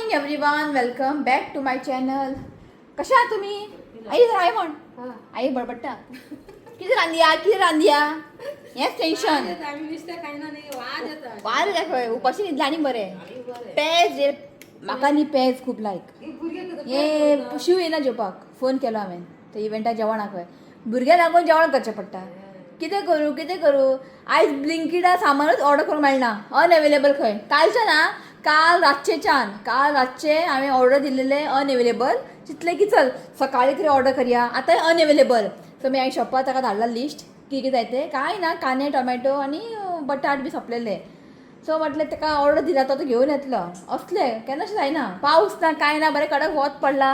Morning everyone, welcome back to my channel. कशा आहात तुम्ही? आई, जरा आई म्हण. आई बडबडटा, कितें रांदया, कितें रांदया, हेंच टेन्शन. आमी नुस्तें खायना न्ही, वाज येता. वार दाखय, उपाशी न्हिदला आनी बरें. बरें. पेज हे म्हाका न्ही, पेज खूब लायक. भुरगे. हे शिव येयना जेवपाक. फोन केलो हांवें, ते इव्हेंटाक जेवण खंय. भुरग्यां लागून जेवण करचें पडटा. कितें करूं, कितें करूं? आयज ब्लिंकिटा सामानूच ऑर्डर करूंक मेळना, अनएवेलेबल खंय. कालचें ना, काल रातचेच्यान, काल रातचें हांवें ऑर्डर दिलेलें, अनएवेलेबल. चिंतलें की चल सकाळीं तरी ऑर्डर करया, आतांय अनएवेलेबल. सो मागीर हांवें शॉपार ताका धाडला लिस्ट, कितें कितें जाय तें. कांय ना, कांदे, टोमॅटो आनी बटाट बी सोंपलेले. सो म्हटलें ताका ऑर्डर दिला तो आतां घेवन येतलो. असलें केन्ना अशें जायना. पावस ना, कांय ना, बरें कडक वत पडला.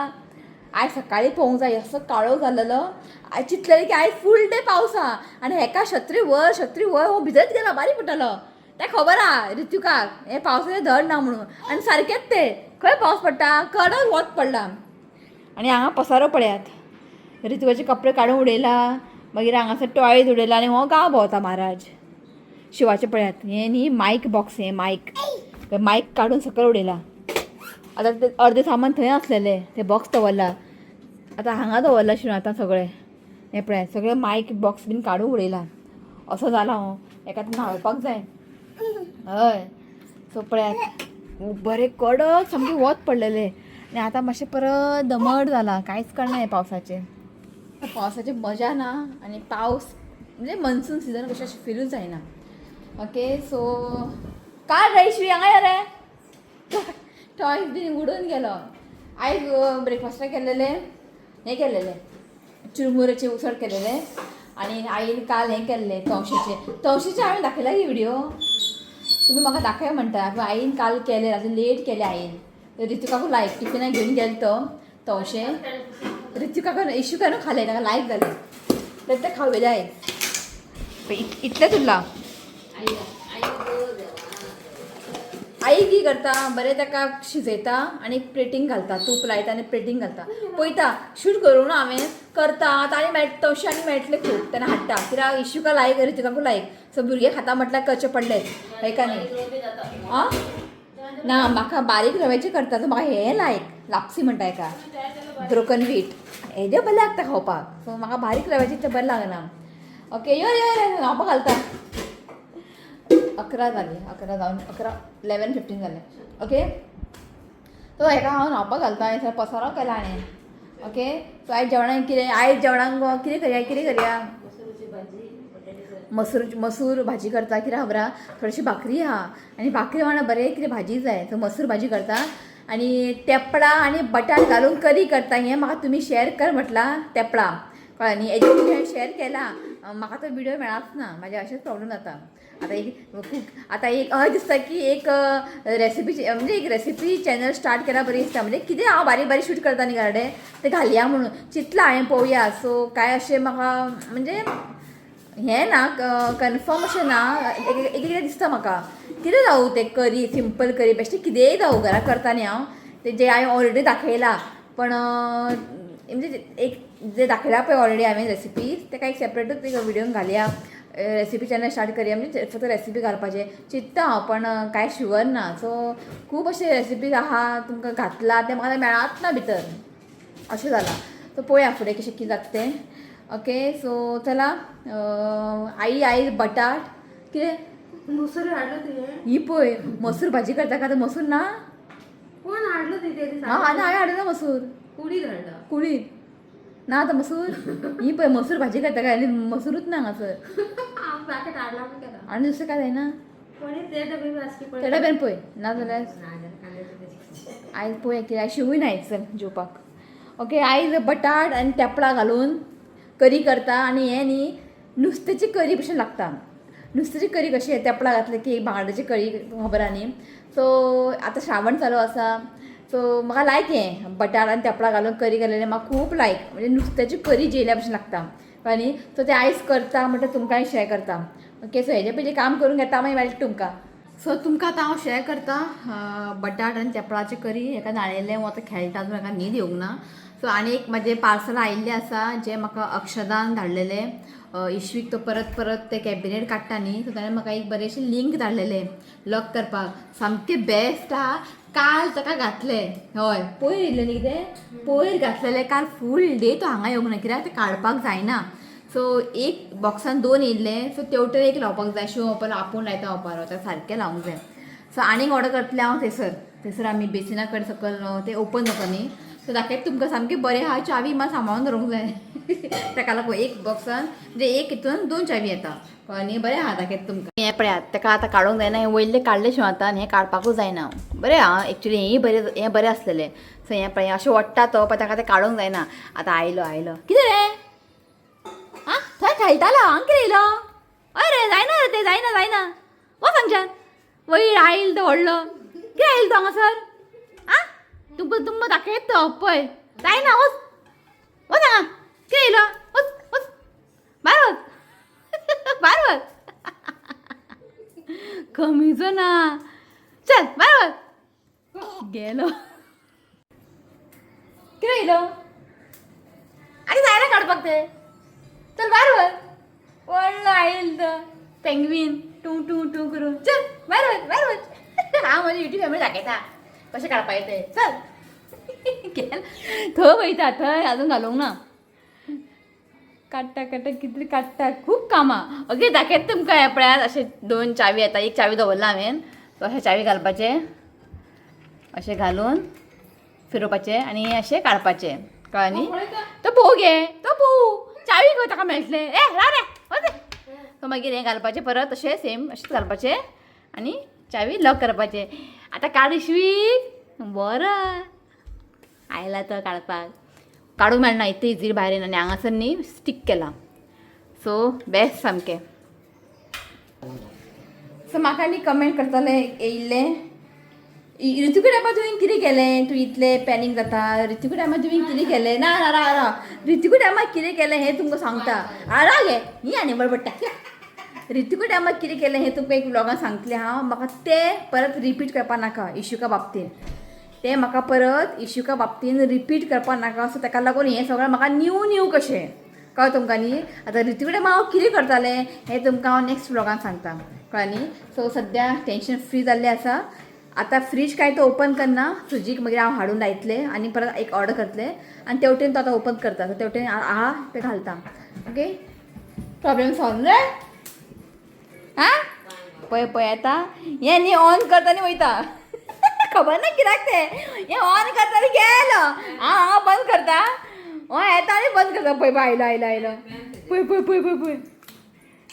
आयज सकाळीं पळोवंक जाय, असो काळोख जाल्लेलो. आयज चिंतलेलें की आयज फूल डे पावस आहा आनी हेका शत्री व्हर, शत्री व्हर. हो भिजत गेलो, बारीक पडटलो. ताका खबर आहा ऋतुकाक, हें पावसाचें धड ना म्हणून. आनी सारकेंच तें, खंय पावस पडटा, कडक वत पडला. आनी हांगा पसारो पळयात, ऋतुकाचे कपडे काडून उडयला, मागीर हांगासर टॉयज उडयला आनी हो गांव भोंवता महाराज. शिवाचें पळयात, हें न्ही मायक बॉक्स, हें मायक, मायक काडून सकयल उडयला. आतां ते अर्दें सामान थंय आसलेलें, तें बॉक्स दवरला, आतां हांगा दवरला शिव. आतां सगळें हें पळयात, सगळें मायक बॉक्स बीन काडून उडयला. असो जाला हो, हेका आतां न्हाणोवपाक जाय. हय, सो पळयात, बरें कडक सामकें वत पडलेलें आनी आतां मातशें परत दमट जाला. कांयच कळना हें पावसाचें. पावसाची मजा ना आनी पावस म्हणजे मॉन्सून सिजन कशें अशें फिलूच जायना. ओके, सो काड रे शिव, हांगा यो रे. टॉयज बीन उडून गेलो. आयज ब्रेकफास्टाक केल्लेलें, हें केल्लेलें, चुरमुऱ्याचें उसळ केलेलें आनी आईन काल हें केल्लें, तवशेचें. तवशेचें हांवें दाखयलां की व्हिडिओ, तुमी म्हाका दाखय म्हणटा, पूण आईन काल केलें, राती लेट केलें आईन. ऋतुकाकू लायक, टिफिनाक घेवन गेलो तो तवशें. ऋतुकाकू, इशुकानू खालें, ताका लायक जालें, तर तें खावयलें आयज. इतलेंच उरलां. आई आई गो देवा. आई की करता, बरें ताका शिजयता आनी प्लेटींग घालता, तूप लायता आनी प्लेटींग घालता. पळयता, शूट करूं ना हांवें, करता आतां. आनी मेळटा तवशें, आनी मेळटलें खूब तेन्ना हाडटा, कित्याक इशुका लायक, ऋतिकाकू लायक. सो भुरगे खाता म्हटल्यार करचें पडलें, हय का न्ही? आं, ना, म्हाका बारीक रव्याचें करता, सो म्हाका हें लायक, लापसी म्हणटा हेका, ब्रोकन व्हीट, हेजें बरें लागता खावपाक. सो म्हाका बारीक रव्याचें इतलें बरें लागना. ओके, यो यो यो, न्हांवपाक घालता. 11 जाली, 11 जावन 11, 11:15 जालें. ओके, सो हेका हांव न्हांवपाक घालता. हांवें सगळो पसारो केला हाणें. ओके, सो आयज जेवणाक कितें? आयज जेवणाक कितें करया, कितें करया? मसुरीची भाजी, बटाट्याची. मसूर, मसूर भाजी करता. कित्याक खबर आहा, थोडीशी भाकरी आहा आनी भाकरी वांगडा बरें कितें भाजी जाय. सो मसूर भाजी करता आनी तेपळां आनी बटाट घालून करी करता. हें म्हाका तुमी शेअर कर म्हटलां, तेपळां, कळ्ळें न्ही? हेजे हांवें शेअर केला, म्हाका तो व्हिडिओ मेळाच ना. म्हाजे अशेंच प्रॉब्लेम जाता. आतां एक खूब, आतां एक अशें दिसता की एक रेसिपी, म्हणजे एक रेसिपी चॅनल स्टार्ट केल्यार बरी दिसता. म्हणजे कितें हांव बारीक बारीक शूट करता न्ही गार्डे, तें घालया म्हणून चिंतलां हांवें. पळोवया. सो कांय अशें म्हाका म्हणजे हें ना, कन्फर्म अशें ना. एक एक एकदां दिसता म्हाका, कितें जावं तें, करी, सिंपल करी, बेश्टें कितेंय जावं, घरा करता न्ही हांव तें, जें हांवें ऑलरेडी दाखयलां. पण म्हणजे एक जे दाखयलां पळय ऑलरेडी हांवें रेसिपी, तेका एक सेपरेटूच एक व्हिडिओ घालया, रेसिपी चॅनल स्टार्ट करया, म्हणजे फक्त रेसिपी घालपाचें चिंत्ता हांव, पण कांय शुअर ना. सो खूब अशे रेसिपीज आहा, तुमकां घातलां तें म्हाका मेळात ना भितर, अशें जालां. सो पळोवया फुडें कशें कितें जाता तें. ओके, सो चला. आई, आई, बटाट कितें? मसूर हाडलो तुवें? ही पळय, मसूर भाजी करता का? मसूर ना. कोण हाडलो ती ते? हांव आनी हांवें हाडूं ना मसूर. कुडीत हाडलो. कुडीत ना आतां मसूर. ही पळय, मसूर भाजी करता काय आनी मसूरूच ना हांगासर. हांव पॅकेट हाडला पण केला. आनी दुसरें काय जायना. कोणी ते डबे आसकी. त्या डब्यान पळय, ना जाल्यार ना. कांद्याची भाजी. आयज पळोवया कितें. आयज शिवूय ना चल जेवपाक. ओके, आयज बटाट आनी तेपळां घालून करी करता आनी हें न्ही नुस्त्याची करी भशेन लागता. नुस्त्याची करी कशी, तेपळां घातलें की बांगड्याची करी, खबर आहा न्ही? सो आतां श्रावण चालू आसा, सो म्हाका लायक हें बटाट आनी तेपळां घालून करी केलेलें म्हाका खूब लायक. म्हणजे नुस्त्याची करी जेयल्या भशेन लागता, कळ्ळें न्ही? सो तें आयज करता म्हणटा, तुमकांय शेअर करता. ओके, सो हेजे पयलीं काम करून घेता, मागीर मेळटा तुमकां. सो तुमकां आतां हांव शेअर करता बटाट आनी तेपळाची करी. हेका न्हाणयलें, हांव आतां खेळटा, अजून हाका न्हीद येवंक ना. सो आनी एक म्हाजें पार्सल आयिल्लें आसा, जें म्हाका अक्षदान धाडलेलें. इश्वीक तो परत परत ते कॅबिनेट काडटा न्ही, सो ताणें म्हाका एक बरेंशें लिंक धाडलेलें लॉक करपाक, सामकें बेस्ट आहा. काल ताका घातलें, हय पयर येयल्लें न्ही कितें, पयर घातलेलें काल फूल डे तो हांगा येवंक ना, कित्याक तें काडपाक जायना. सो एक बॉक्सान दोन येयल्ले, सो तेवटेन एक लावपाक जाय, शिव ओपन आपूण लायता ओपारो, ताका सारकें लावंक जाय. सो आनीक ऑर्डर करतलें हांव थंयसर, थंयसर आमी बेसिना कडेन सकयल तें ओपन जाता न्ही, सो दाखयत तुमकां सामकें बरें आहा. चावी मात सांबाळून धरूंक जाय, ताका लागून एक बॉक्सान म्हणजे एक हितून दोन चावी येता, कळ्ळें न्ही? बरें आहा, दाखयत तुमकां. हें पळयात, ताका आतां काडूंक जायना, हें वयलें काडलें शिंव आतां आनी हें काडपाकूच जायना. बरें आहा एक्चुली, हेंय बरें, हें बरें आसलेलें. सो हें पळय, अशें ओडटा तो, पण ताका तें काडूंक जायना. आतां आयलो आयलो कितें रे, आं थंय खेळटालो, हांगा कितें येयलो? हय रे, जायना रे तें, जायना जायना, वच हांगच्यान. वयर आयल तो व्हडलो, कितें आयल तो हांगासर? आं तुमकां तुमकां दाखयत तो पळय, जायना, वच वच हांगा, कितें येयलो? वच वच भायर, वच भायर वच, कमीचो ना, चल भायर वच. गेलो, कितें येयलो? आनी जायना काडपाक तें, चल भायर वच. व्हडलो आयल तो पेंगवीन, टू टू टू करून, चल भायर वच भायर वच. हांव म्हजी युट्यूब फॅमिली दाखयता कशें काडपाचें तें, चल. गेल थंय वयता, थंय अजून घालूंक ना. काडटा काडटा कितले काडटा, खूब कामां. ओके, दाखयत तुमकां. हें पळयात, अशें दोन चावी येता, एक चावी दवरला हांवें. सो अशें चावी घालपाचें, अशें घालून फिरोवपाचें आनी अशें काडपाचें, कळ्ळें न्ही? तो पोवू गे, तो पोवू, चावी खंय ताका मेळटलें? ए राव रे, वच रे. सो मागीर हें घालपाचें परत अशें सेम अशेंच घालपाचें आनी चावी लॉक करपाचें. आतां काड इश्वीक, बरो आयला तो काडपाक, काडूंक मेळना इतलें इजिली भायर येना. आनी हांगासर न्ही स्टीक केलां, सो बेस्ट सामकें. सो म्हाका न्ही कमेंट करताले येयल्ले, ऋतुका टायमार तुवें कितें केलें, तूं इतलें पॅनीक जाता, ऋतुका टायमार तुवें कितें केलें? ना ना, राव राव, ऋतुका टायमार कितें केलें हें तुमकां सांगता. आ राव गे, ही आनी बडबडटा. ऋतुका टायमार कितें केलें हें तुमकां एक व्लॉगान सांगतलें हांव, म्हाका तें परत रिपीट करपा नाका इशुका बाबतीन, तें म्हाका परत इशुका बाबतीन रिपीट करपा नाका. सो ताका लागून हें सगळें म्हाका न्यू न्यू कशें कळ्ळें तुमकां न्ही? आतां ऋतुका टायमार हांव कितें करतालें हें तुमकां हांव नेक्स्ट व्लॉगान सांगता, कळ्ळें न्ही? सो सद्या टेंशन फ्री जाल्लें आसा. आतां फ्रीज काय तो ओपन करना, फ्रिजीक मागीर हांव हाडून लायतलें आनी परत एक ऑर्डर करतलें आनी तेवटेन तो आतां ओपन करता, सो तेवटेन आहा तें घालता. ओके, प्रॉब्लेम सॉल्व रे. आं पळय पळय, आतां हें न्ही ऑन करता आनी वयता, खबर ना कित्याक तें, हें ऑन करता आनी गेलो. हांव हांगा बंद करता, हय येता आनी बंद करता. पळय पळय आयलो आयलो आयलो, पळय पळय पळय पळय पळय,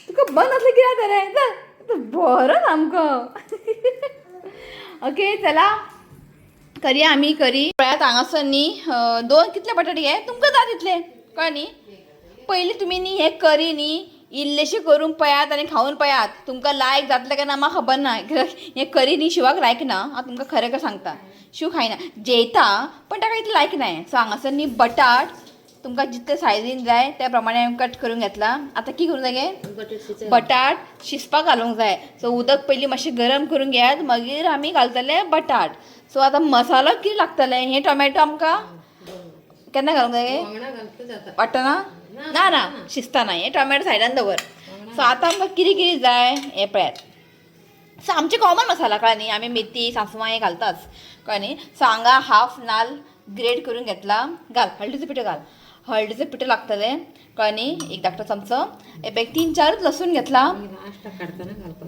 तुका बंद आसलें कित्याक जाता रे? चल बरो सामको. ओके, चला करया आमी करी. पळयात हांगासर न्ही दोन कितले बटाटे घे तुमकां जाय तितले, कळ्ळें न्ही? पयलीं तुमी न्ही हे करी न्ही इल्लेशे करून पळयात आनी खावन पळयात, तुमकां लायक जातलें काय ना म्हाका खबर ना. कित्याक हें करी न्ही शिवाक लायक ना, हांव तुमकां खरें खरें सांगता, शिव खायना, जेयता पण ताका इतलें लायक ना. सो हांगासर न्ही बटाट तुमकां जितले सायजीन जाय त्या प्रमाणे हांवें कट करून घेतला. आतां कितें करूंक जाय गे? बटाट शिजपाक घालूंक जाय. सो उदक पयलीं मातशें गरम करून घेयात, मागीर आमी घालतले बटाट. सो आतां मसालो कितें लागतलें, हें टोमॅटो आमकां केन्ना घालूंक जाय? वांट्टना ना ना, शिजतना हें टोमॅटो सायडान दवर. सो आतां आमकां कितें कितें जाय हें पळयात. सो आमचे कॉमन मसाला, कळ्ळें न्ही? आमी मेथी सांसवां हें घालताच, कळ्ळें न्ही? सो हांगा हाफ नाल ग्रेट करून घेतला, घाल हळदीचो पिठो, घाल हळदीचो पिठो लागतलें, कळ्ळें न्ही? एक धाकटो चमचो. हे पळय 3-4 लसूण घेतला.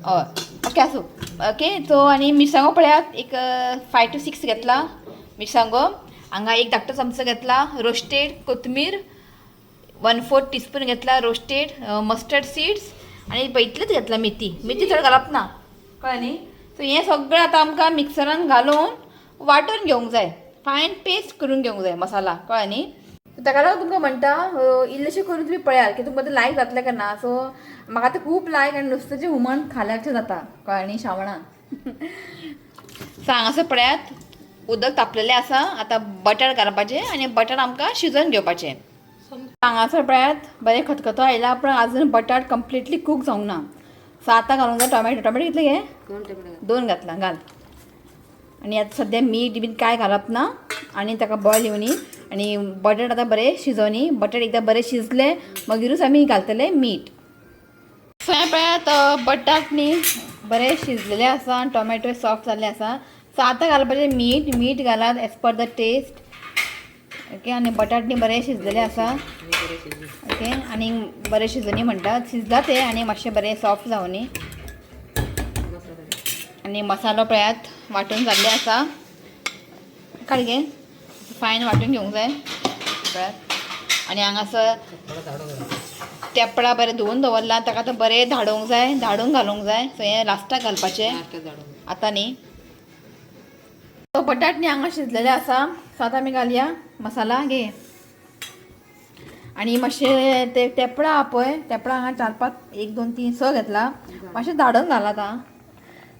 हय, ओके आसूं. ओके, सो आनी मिरसांगो पळयात, एक 5 to 6 घेतला मिरसांगो. हांगा एक धाकटो चमचो घेतला रोस्टेड कोथमीर, 1/4 टीस्पून घेतला रोस्टेड मस्टर्ड सीड्स आनी इतलेंच घेतला मेथी, मेथी चड घालप ना, कळ्ळें न्ही? सो हें सगळें आतां आमकां मिक्सरान घालून वांटून घेवंक जाय, फायन पेस्ट करून घेवंक जाय मसाला, कळ्ळें न्ही? ताका लागून तुमकां म्हणटा इल्लेशें करून तुमी पळयात की तुमकां तें लायक जातलें काय ना. सो म्हाका तें खूब लायक आनी नुस्त्याचें हुमण खाल्यार जाता, कळ्ळें न्ही? श्रावणान. सो हांगासर पळयात उदक तापलेलें आसा, आतां बटाट घालपाचें आनी बटाट आमकां शिजोवन घेवपाचें. हांगासर पळयात बरें खतखतो आयला, पूण आजून बटाट कंप्लिटली कूक जावंक ना. सो आतां घालूंक जाय टोमॅटो. टोमॅटो कितले घे? 2 घातला, घाल. आनी आतां सद्या मीठ बीन कांय घालप ना आनी ताका बॉयल येवनी. आनी बटाट आतां बरे शिजोवनी. बटाट एकदां बरे शिजले मागीरूच आमी घालतले मीठ. सो हें पळयात, बटाट न्ही बरे शिजलेले आसा आनी टोमॅटो सॉफ्ट जाल्ले आसा. सो आतां घालपाचें मीठ. मीठ घालात as per the taste. Okay, आनी बटाट न्ही बरे शिजलेले आसा. ओके, आनी बरे शिजोवनी म्हणटा, शिजला ते आनी मातशें बरें सॉफ्ट जावनी. आनी मसालो पळयात वांटून जाल्ले आसा. काड गे, फायन वांटून घेवंक जाय पळयात. आनी हांगासर तेपळां बरें धुवून दवरला, ताका आतां बरें धाडोवंक जाय, धाडून घालूंक जाय. सो हें लास्टाक घालपाचें, आतां न्ही. सो बटाट न्ही हांगा शिजलेले आसा. सो आतां आमी घालया मसाला घे. आनी मातशें ते तेपळां आहा पळय, तेपळां हांगा 4 5 1 2 3 6 घेतला, मातशें धाडून घाला आतां.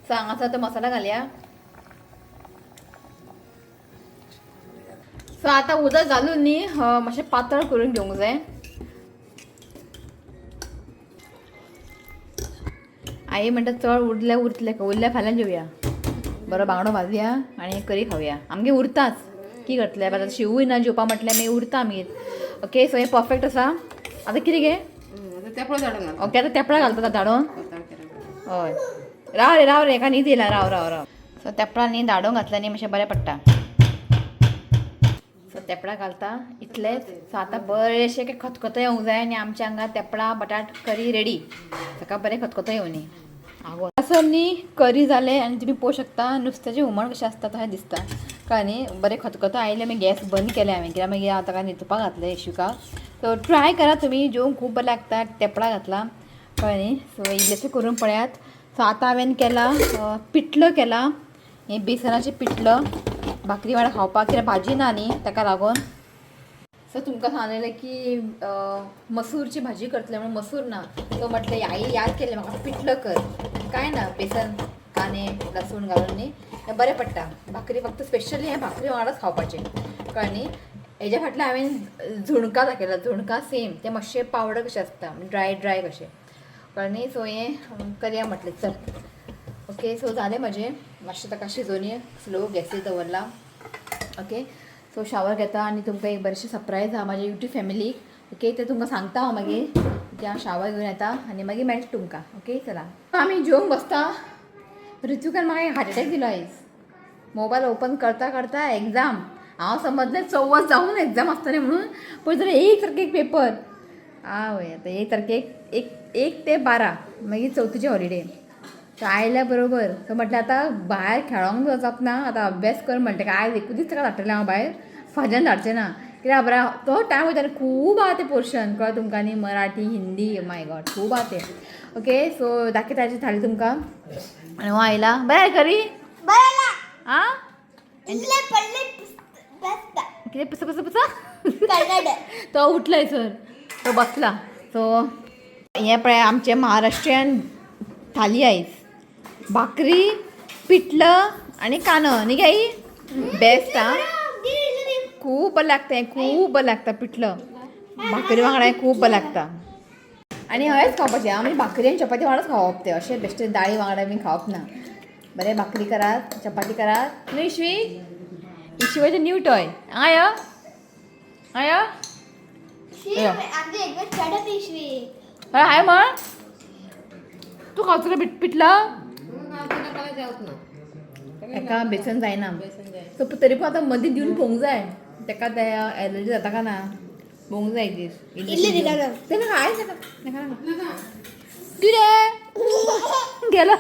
सो हांगासर तो मसाला घालया. सो आतां उदक घालून न्ही मातशें पातळ करून घेवंक जाय. आई म्हणटा चड उरले उरतले, उरल्या फाल्यां जेवया, बरो बांगडो भाजया आनी करी खावया. आमगे उरताच की करतले आतां, शिवूय ना जेवपा म्हटल्यार मागीर उरता आमगेर. ओके, सो हें परफेक्ट आसा. आतां कितें गे? ओके, आतां तेपळां घालता धाडून. हय, राव रे, राव रे, एका न्हीद येयला, राव राव राव. सो तेपळां न्ही धाडून घातल्या न्ही मातशें बरें पडटा. सो तेपळां घालता इतलेंच. सो आतां बरेंशें खतखतो येवंक जाय आनी आमच्या हांगा तेपळां बटाट करी रेडी. ताका बरें खतखतो येवनी. आगो असो न्ही करी जालें. आनी तुमी पळोवंक शकता नुस्त्याचें हुमण कशें आसता तशें दिसता, कळ्ळें न्ही. बरें खतखतो आयलें मागीर गॅस बंद केलें हांवें, कित्याक मागीर हांव ताका न्हिदपाक घातलें येशुका. सो ट्राय करा तुमी, जेवंक खूब बरें लागता. तेपळां घातलां, कळ्ळें न्ही. सो इल्लेशें करून पळयात. सो आतां हांवें केलां पिठलं केलां, हें बेसनाचें पिठलं भाकरी वांगडा खावपाक, कित्याक भाजी ना न्ही ताका लागून. सो तुमकां सांगलेलें की मसूरची भाजी करतले म्हणून, मसूर ना. सो म्हटलें आई याद केलें म्हाका, पिठलं कर. कांय ना, बेसन कांदे लसूण घालून न्ही हें बरें पडटा भाकरी, फक्त स्पेशली हें भाकरी वांगडाच खावपाचें, कळ्ळें न्ही. हेज्या फाटल्यान हांवें झुणका दाखयला, झुणका सेम तें मातशें पावडर कशें आसता, ड्राय ड्राय कशें, कळ्ळें न्ही. सो हें करया म्हटलें चल. ओके, सो जालें म्हजें, मातशें ताका शिजोवनी स्लो गॅसीर दवरला. ओके, सो शावर घेता आनी तुमकां एक बरेंशें सरप्रायज आहा म्हाज्या यूट्यूब फॅमिलीक. ओके, तें तुमकां सांगता हांव मागीर, की हांव शावर घेवन येता आनी मागीर मेळटा तुमकां. ओके, चला आमी जेवंक बसता. ऋतुकान म्हाका एक हार्ट अटॅक दिलो आयज. मोबायल ओपन करता करता एग्जाम. हांव समजलें 24 जावन एग्जाम आसतलें म्हणून, पळय जाल्यार 1 तारखेक पेपर. आवय, आतां 1 तारखेक 1 ते 12, मागीर चवथीचे हॉलिडे. तो आयल्या बरोबर सो म्हटलें आतां भायर खेळोंक वचप ना, आतां अभ्यास कर म्हणटा. आयज एकूच दीस ताका धाडटलें हांव भायर, फाज्यान धाडचें ना, कित्याक खबर आहा तो टायम वयता आनी खूब आहा तें पोर्शन, कळ्ळें तुमकां न्ही, मराठी हिंदी, माय गॉड खूब आहा तें. ओके, सो दाखयता ताची थाली तुमकां. आनी हो आयला बरें करी आं कितें पुसा पुसा पुसा, तो उठलाय सर, तो बसला. सो हें पळय आमचें महाराष्ट्रीयन थाली आयज, भाकरी पिठलं आनी कांदो न्ही गे आई, बेस्ट आं, खूब बरें लागता हें, खूब बरें लागता पिठलं भाकरी वांगडा, हें खूब बरें लागता. आनी हयच खावपाचें आमी, भाकरी आनी चपाती वांगडाच खावप तें, अशें बेश्टें दाळी वांगडा बी खावप ना. बरें भाकरी करात, चपाती करात न्हू. इशवी, इशवाचें न्यू टॉय आय आय हय हाय म्हण. तूं खावचो पिठलं? ताका बेसन जायना, सो तरी पूण आतां मदीं दिवन पळोवंक जाय ताका, ते एलर्जी जाता का ना पळोवंक जाय एक दीस. ते नाका आयज, नाका नाका नाका, कितें गेलो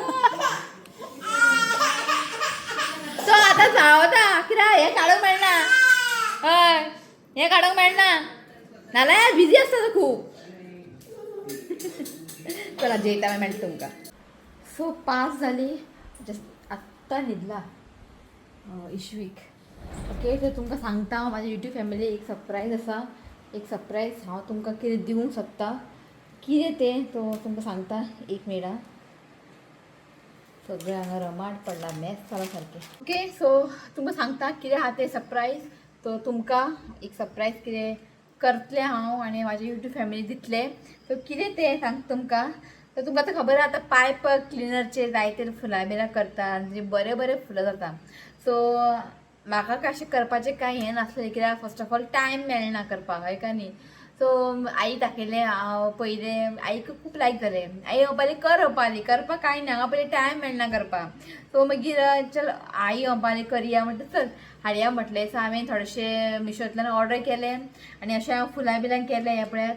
तो आतां जावता, कित्याक हें काडूंक मेळना, हय हें काडूंक मेळना, नाल्यार बिजी आसता तो खूब. चला जेयता मेळटा तुमकां. सो 5 जाली, जस्ट आत्तां न्हिदला इशवीक. ओके, सो तुमकां सांगता हांव म्हाज्या यूट्यूब फॅमिली एक सरप्रायज आसा, एक सरप्रायज हांव तुमकां कितें दिवंक सोदता, कितें तें तो तुमकां सांगता. एक मिनट आं, सगळें हांगा रमाट पडला, मॅस जाला सारकें. ओके, सो तुमकां सांगता कितें आहा तें सरप्रायज. तो तुमकां एक सरप्रायज कितें करतलें हांव आनी म्हाज्या यूट्यूब फॅमिली दितलें, सो कितें तें सांगता तुमकां. तर तुमकां आतां खबर आहा आतां पायप क्लिनरचेर जायते फुलां बिलां करता आनी बरें बरें फुलां जाता. सो म्हाका कशें करपाचें कांय हें नासलें कित्याक फर्स्ट ऑफ ऑल टायम मेळना करपाक, हय का न्ही? सो आई दाखयलें हांव पयलें, आईक खूब लायक जालें. आई म्हणपाली कर, म्हणपाली करपाक कांय ना, हांगा पयलीं टायम मेळना करपाक. सो मागीर चल आई म्हणपाली करया, म्हणटा चल हाडया म्हटलें. सो हांवें थोडेशें मिशोंतल्यान ऑर्डर केलें आनी अशें हांव फुलां बिलां केलें. हें पळयात,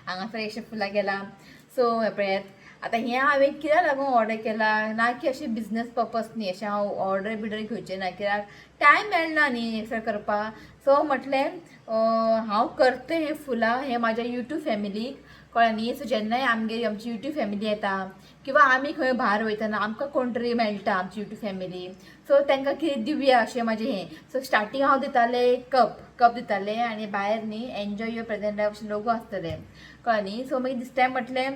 हांगासर अशें फुलां केलां. सो हें पळयात, आतां हें हांवें कित्याक लागून ऑर्डर केलां ना की अशें बिजनस पर्पज न्ही, अशें हांव ऑर्डर बिर्डर घेवचें ना कित्याक टायम मेळना न्ही अशें करपाक. सो म्हटलें हांव करता हें फुलां हें म्हाज्या युट्यूब फॅमिलीक, कळ्ळें न्ही? सो जेन्नाय आमगेर आमची युट्यूब फॅमिली येता किंवा आमी खंय भायर वयतना आमकां कोण तरी मेळटा आमची युट्यूब फॅमिली, सो तांकां कितें दिवया अशें म्हाजें हें. सो स्टार्टींग हांव दितालें कप, कप दितालें आनी भायर न्ही एन्जॉय your present life अशें लोगो आसतलें, कळ्ळें न्ही? सो मागीर दीस टायम म्हटलें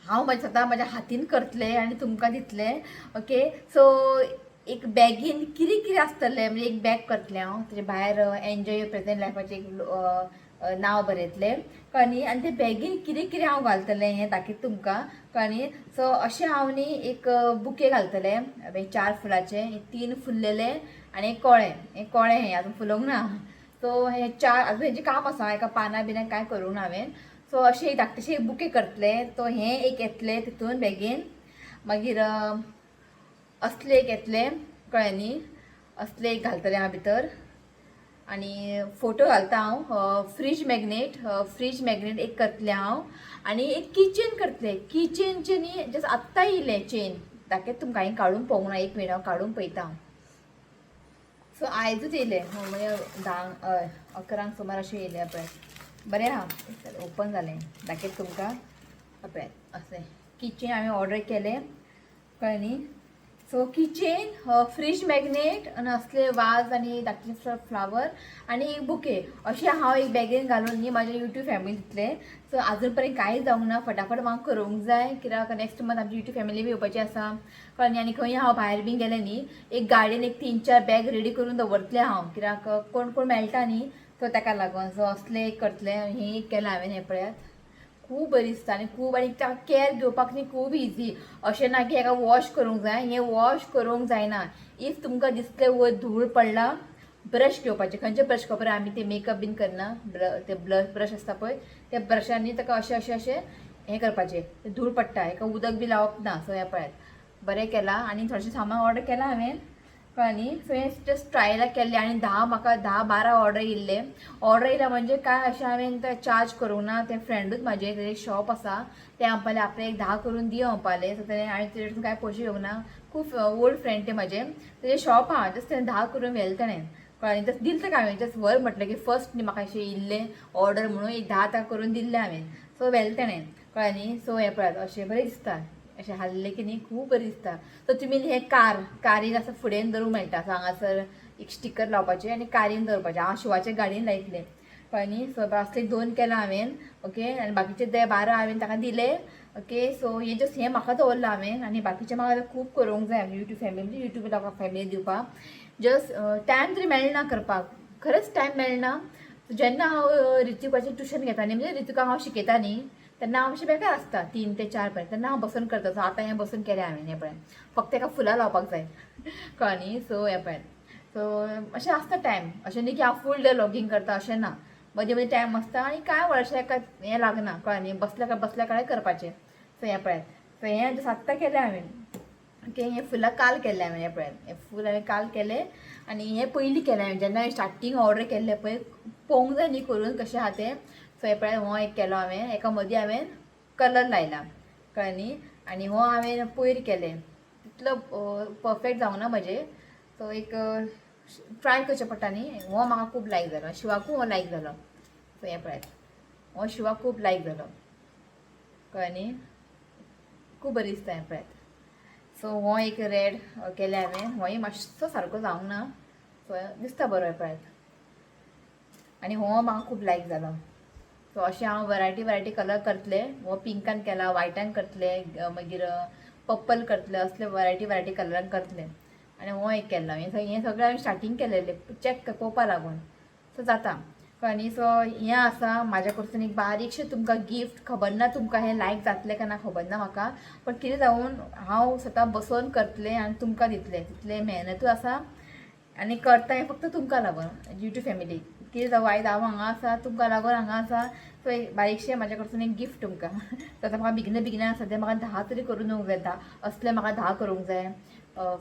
हांव म्हाज्या स्वता म्हाज्या हातीन करतलें आनी तुमकां दितलें. ओके, सो एक बॅगीन कितें कितें आसतलें म्हणजे एक बॅग करतलें हांव, तेजे भायर एन्जॉय your present लायफाचें एक नांव बरयतलें, कळ्ळें न्ही? आनी ते बॅगीन कितें कितें हांव घालतलें हें दाखयता तुमकां, कळ्ळें न्ही? सो अशें हांव न्ही एक बुके घालतलें, 4 फुलाचें, 3 फुल्लेले आनी एक कोळें, हें कोळें हें आजून फुलोवंक ना. सो हें 4 आजून हेजें काम आसा, एका पानां बिनां कांय करूंक ना हांवें. सो अशें एक धाकटेशें एक बुके करतलें, तो हें एक येतलें तितून बॅगेन, मागीर असलें एक येतलें, कळ्ळें न्ही? असलें एक घालतलें हांव भितर आनी फोटो घालता हांव. फ्रीज मॅग्नेट एक करतलें हांव आनी एक किचेन करतलें. किचेनचें न्ही जस्ट आत्तां येयलें चेन, दाखयता तुमकां, हांवें काडून पळोवंक ना, एक मिनट हांव काडून पळयता हांव. सो आयजूच येयलें, म्हणजे 10 हय 11 सुमार अशें येयलें पळय, बरें आहा, ओपन जालें, दाखयता तुमकां. पळय असलें किचेन हांवें ऑर्डर केलें, कळ्ळें न्ही? सो किचेन, फ्रीज मॅग्नेट आनी असले वाज आनी धाकटे फ्लावर आनी एक बुके अशें हांव एक बॅगेन घालून न्ही म्हाज्या युट्यूब फॅमिली दितलें. सो आजून पर्यंत कांय जावंक ना, फटाफट म्हाका करूंक जाय कित्याक नेक्स्ट मंथ आमची युट्यूब फॅमिली बी येवपाची आसा, कळ्ळें न्ही? आनी खंय हांव भायर बीन गेलें न्ही एक गाडयेन एक 3-4 बॅग रेडी करून दवरतलें हांव कित्याक कोण कोण मेळटा न्ही, सो ताका लागून. सो असलें एक करतलें, हें एक केलां हांवें. हें पळयात, खूब बरी दिसता आनी खूब आनी ताका कॅर घेवपाक न्ही खूब इजी, अशें ना की हेका वॉश करूंक जाय, हें वॉश करूंक जायना. If तुमकां दिसलें वयर धूळ पडला, ब्रश घेवपाचें, खंयचे ब्रश खबर आमी ते मेकअप बीन करना, ते ब्रश आसता पळय त्या ब्रशांनी ताका अशें अशें अशें हें करपाचें, धूळ पडटा, हेका उदक बी लावप ना. सो हें पळयात, बरें केलां आनी थोडेशें सामान ऑर्डर केलां हांवें, कळ्ळें न्ही? सो हें जस्ट ट्रायलाक केल्लें आनी 10 म्हाका 10-12 ऑर्डर येयल्ले. ऑर्डर येयल्या म्हणजे काय अशें हांवें ते चार्ज करूंक ना, ते फ्रेंडूच म्हाजें तेजें शॉप आसा, तें म्हणपालें आपणें एक 10 करून दी म्हणपालें. सो तेणें हांवें तेजे कडसून कांय पयशे घेवंक ना, खूब ओल्ड फ्रेंड ते म्हाजें, तेजें शॉप आहा, जस्ट तेणें 10 करून व्हेलें तेणें, कळ्ळें न्ही? जस्ट दिलें ताका हांवें, जस्ट व्हर म्हटलें की फर्स्ट न्ही म्हाका अशें येयल्लें ऑर्डर म्हणून एक 10 ताका करून दिल्लें हांवें, सो व्हेलें तेणें, कळ्ळें न्ही? सो हें पळयात, अशें बरें दिसता, अशें हाल्लें की न्ही खूब बरें दिसता. सो तुमी हें कारीन असो फुडें दवरूंक मेळटा, सो हांगासर एक स्टिकर लावपाचें आनी कारीन दवरपाचें. हांव शिवाच्या गाडयेन लायतलें, कळ्ळें न्ही? सो असले 2 केलां हांवें, ओके, आनी बाकीचे ते 12 हांवें ताका दिले, ओके. सो हें जस्ट हें म्हाका दवरलां हांवें आनी बाकीचें म्हाका खूब करूंक जाय युट्यूब फॅमिली, म्हणजे युट्यूब लोकांक फॅमिली दिवपाक जस्ट टायम तरी मेळना करपाक, खरेंच टायम मेळना. जेन्ना हांव ऋतिकाचें ट्युशन घेता न्ही, म्हणजे ऋतिका हांव शिकयता न्ही, तेन्ना हांव मातशें बेकार आसता 3 ते 4 पर्यंत, तेन्ना हांव बसून करता. सो आतां हें बसून केलें हांवें, हें पळय, फक्त एका फुलां लावपाक जाय, कळ्ळें न्ही? सो हें पळय, सो अशें आसता टायम, अशें न्ही की हांव फूल डे लॉगींग करता अशें ना, मदीं मदीं टायम आसता आनी कांय व्हडलेशें एका हें लागना, कळ्ळें न्ही? बसल्या काय बसल्या काय करपाचें. सो हें पळयात, सो हें जस्ट आत्तां केलें हांवें, ओके. हें फुलां काल केल्लें हांवें, हें पळयात, हें फूल हांवें काल केलें आनी हें पयलीं केलें हांवें जेन्ना हांवें स्टार्टींग ऑर्डर केल्लें पळय, पळोवंक जाय न्ही करून कशें आहा तें. सो हें पळयात, हो एक केलो हांवें, एका मदीं हांवें कलर लायला, कळ्ळें न्ही? आनी हो हांवें पयर केलें, तितलो परफेक्ट जावंक ना म्हजें, सो एक ट्राय करचें पडटा न्ही. हो म्हाका खूब लायक जालो, शिवाकूय हो लायक जालो. सो हें पळयात, हो शिवाक खूब लायक जालो, कळ्ळें न्ही? खूब बरी दिसता हें पळयात. सो हो एक रेड केलें हांवें, होय मातसो सारको जावंक ना, सो दिसता बरो हें पळयात. आनी हो म्हाका खूब लायक जालो. सो अशें हांव वरायटी वरायटी कलर करतलें, हो पिंकान केला, वायटान करतलें, मागीर पर्पल करतलें, असले वरायटी वरायटी कलरान करतलें. आनी हो एक केल्लो हांवें. हें सगळें हांवें स्टार्टींग केलेलें चॅक पळोवपा लागून, सो जाता, कळ्ळें न्ही? सो हें आसा म्हाज्या कडसून एक बारीकशें तुमकां गिफ्ट, खबर ना तुमकां हें लायक जातलें काय ना खबर ना म्हाका, पण कितें जावन हांव स्वता बसोन करतलें आनी तुमकां दितलें, तितलें मेहनतूय आसा, आनी करता हें फक्त तुमकां लागून, यूट्यूब फॅमिली. कितें जावं, आयज हांव हांगा आसा तुमकां लागून हांगा आसा. सो एक बारीकशें म्हाज्या कडसून एक गिफ्ट तुमकां. सो आतां म्हाका बेगिना बेगिना सद्या म्हाका 10 तरी करून दिवंक जाय. 10 असले म्हाका 10 करूंक जाय.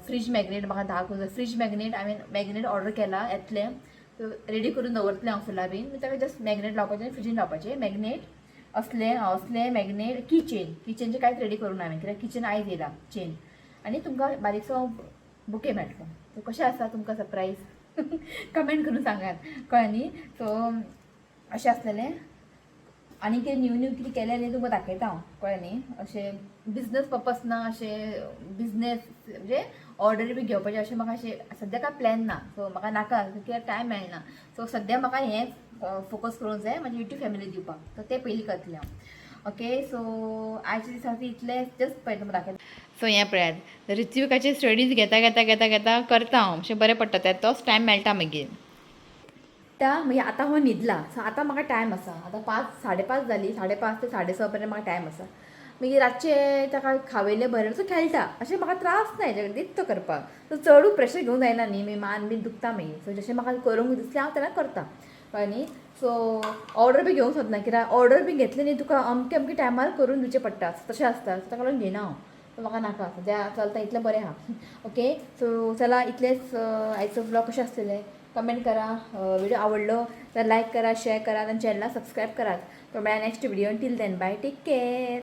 फ्रीज मॅग्नेट म्हाका 10 करूंक जाय. फ्रीज मॅग्नेट हांवें मॅग्नेट ऑर्डर केला, येतलें. सो रेडी करून दवरतलें हांव फुलां बीन, ताका जस्ट मॅग्नेट लावपाचें आनी फ्रिजीन लावपाचें. मॅग्नेट असले, असले मॅग्नेट, की चेन, की चेनचें कांयच रेडी करूंक ना हांवें, कित्याक किचन आयज येयला चेन. आनी तुमकां बारीकसो बुके मेळटलो. सो कशें आसा तुमकां सरप्रायज, कमेंट करून सांगात, कळ्ळें न्ही? सो अशें आसलेलें. आनी कितें न्यू न्यू कितें केलें न्ही तुमकां दाखयता हांव, कळ्ळें न्ही? अशें बिजनस पर्पज ना, अशें बिजनेस म्हणजे ऑर्डरी बी घेवपाचें अशें म्हाका अशें सद्या कांय प्लॅन ना. सो म्हाका नाका, कित्याक टायम मेळना. सो सद्या म्हाका हें फोकस करूंक जाय, म्हाजी यूट्यूब फॅमिली दिवपाक. सो तें पयलीं करतलें हांव. ओके, सो आयच्या दिसा इतलें जस्ट पळय तुमकां दाखयता. सो हें पळयात, ऋत्विकाचे स्टडीज घेता घेता घेता घेता करता हांव. अशें बरें पडटा, तें तोच टायम मेळटा मागीर. आतां मागीर आतां हो न्हिदला. सो आतां म्हाका टायम आसा. आतां 5, 5:30 जालीं. 5:30 ते 6:30 पर्यंत म्हाका टायम आसा. मागीर रातचे ताका खावयलें बरें, सो खेळटा. अशें म्हाका त्रास ना हेजे कडेन तो करपाक. सो चडूय प्रेशर घेवंक जायना न्ही, मागीर मान बीन दुखता मागीर. सो जशें म्हाका करूंक दिसलें हांव तेन्ना करता, कळ्ळें न्ही? सो ऑर्डर बी घेवंक सोदना, कित्याक ऑर्डर बी घेतली न्ही तुका अमके अमके टायमार करून दिवचें पडटा, तशें आसता. सो ताका लागून घेयना हांव. सो म्हाका नाका, सद्या चलता इतलें बरें आहा. ओके, सो चला इतलेंच. आयचो व्लॉग कशें आसलेलें कमेंट करा. व्हिडिओ आवडलो तर लायक करा, शेअर करा आनी चॅनलाक सबस्क्रायब करात. तो मेळ्ळा next video. Till then, bye, take care.